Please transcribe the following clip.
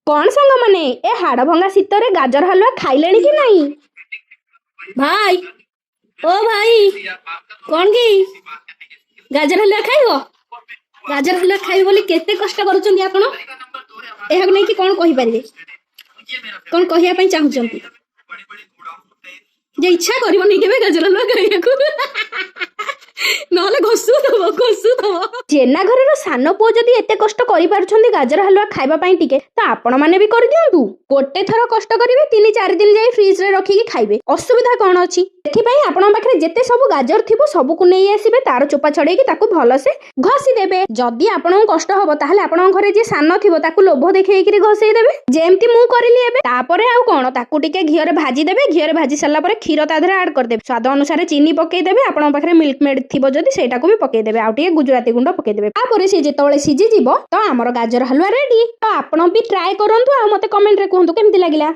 କଣ ସାଙ୍ଗମାନେ, ଏ ହାଡ଼ ଭଙ୍ଗା ଶୀତରେ ଗାଜର ହାଲୁଆ ଖାଇଲେଣି କି ନାହିଁ? ଭାଇ, ଓ ଭାଇ, କଣ କି ଗାଜର ହାଲୁଆ ଖାଇବ? ଗାଜର ହାଲୁଆ ଖାଇବେ ବୋଲି କେତେ କଷ୍ଟ କରୁଛନ୍ତି ଆପଣ। ଏହାକୁ ନେଇକି କଣ କହିପାରିବେ? କଣ କହିବା ପାଇଁ ଚାହୁଁଛନ୍ତି ଯେ ଇଚ୍ଛା କରିବନି କେବେ ଗାଜର ହାଲୁଆ ଖାଇବାକୁ, ନହେଲେ ଘଷୁଥବ ଘଷୁଥବ। ଜେନା ଘରର ସାନ ପୁଅ ଯଦି ଏତେ କଷ୍ଟ କରିପାରୁଛନ୍ତି ଗାଜର ହାଲୁଆ ଖାଇବା ପାଇଁ ଟିକେ, ତ ଆପଣ ମାନେ ବି କରିଦିଅନ୍ତୁ। ଗୋଟେ ଥର କଷ୍ଟ କରିବେ, 3-4 ଦିନ ଯାଇ ଫ୍ରିଜରେ ରଖିକି ଖାଇବେ। ଅସୁବିଧା କଣ ଅଛି? ଏଥିପାଇଁ ଆପଣଙ୍କ ପାଖରେ ଯେତେ ସବୁ ଗାଜର ଥିବ, ସବୁକୁ ନେଇ ଆସିବେ। ତାର ଚୋପା ଛଡେଇକି ତାକୁ ଭଲସେ ଘଷି ଦେବେ। ଯଦି ଆପଣଙ୍କୁ କଷ୍ଟ ହବ, ତାହେଲେ ଆପଣଙ୍କ ଘରେ ଯିଏ ସାନ ଥିବ, ତାକୁ ଲୋଭ ଦେଖେଇକିରି ଘଷେଇ ଦେବେ, ଯେମିତି ମୁଁ କରିଲି ଏବେ। ତାପରେ ଆଉ କଣ, ତାକୁ ଟିକେ ଘିଅରେ ଭାଜି ଦେବେ। ଘିଅରେ ଭାଜି ସାରିଲା ପରେ କ୍ଷୀର ତା ଦେହରେ ଆଡ୍ କରିଦେବେ। ସ୍ୱାଦ ଅନୁସାରେ ଚିନି ପକେଇଦେବେ। ଆପଣଙ୍କ ପାଖରେ ମିଲ୍କ ମେଡ୍ ଥିବ ଯଦି, ସେଇଟାକୁ ବି ପକେଇଦେବେ। ଆଉ ଟିକେ ଗୁଜୁରାତି ଗୁଣ୍ଡ ପକେଇଦେବେ। ତାପରେ ସେ ଯେତେବେଳେ ସିଝିଯିବ, ତ ଆମର ଗାଜର ହାଲୁଆ ରେଡି। ତ ଆପଣ ବି ଟ୍ରାଏ କରନ୍ତୁ ଆଉ ମତେ କମେଣ୍ଟରେ କୁହନ୍ତୁ କେମିତି ଲାଗିଲା।